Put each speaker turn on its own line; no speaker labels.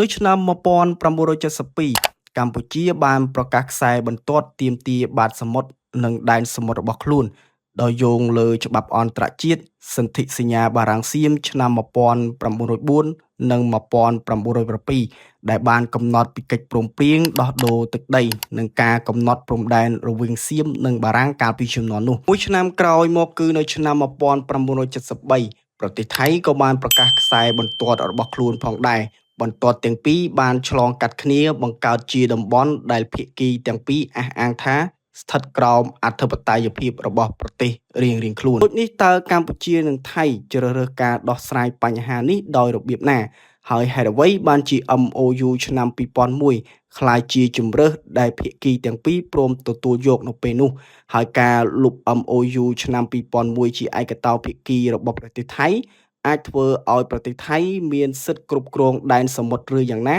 នៅឆ្នាំ1972កម្ពុជាបានប្រកាសខ្សែបន្ទាត់ទាមទារបាតសមុទ្រនិងដែនសមុទ្ររបស់ខ្លួនដោយយោងលើច្បាប់អន្តរជាតិសន្ធិសញ្ញាបារាំងសៀមឆ្នាំ1904និង1907ដែលបានកំណត់ពីកិច្ចព្រមព្រៀងដោះដូរទឹកដីនិងការកំណត់ព្រំដែនរវាងសៀមនិងបារាំងកាលពីជំនាន់នោះមួយឆ្នាំក្រោយមកគឺនៅឆ្នាំ1973ប្រទេសថៃក៏បានប្រកាសខ្សែបន្ទាត់របស់ខ្លួនផងដែរបន្ទាត់ទាំងពីរបានឆ្លងកាត់គ្នាបង្កើតជាតំបន់ដែលភាគីទាំងពីរអះអាងថាស្ថិតក្រោមអធិបតេយ្យភាពរបស់ប្រទេសរៀងៗខ្លួនដូចនេះតើកម្ពុជានិងថៃជ្រើសរើសការដោះស្រាយបញ្ហានេះដោយរបៀបណាហើយហេតុអ្វីបានជា MOU ឆ្នាំ2001ក្លាយជាជម្រើសដែលភាគីទាំងពីរព្រមទទួលយកនៅពេលនោះហើយការលុប MOU ឆ្នាំ2001ជាឯកតោភាគីរបស់ប្រទេសថៃអាចធ្វើឲ្យប្រទេសថៃមានសិទ្ធិគ្រប់គ្រងដែនសមុទ្រឬយ៉ាងណា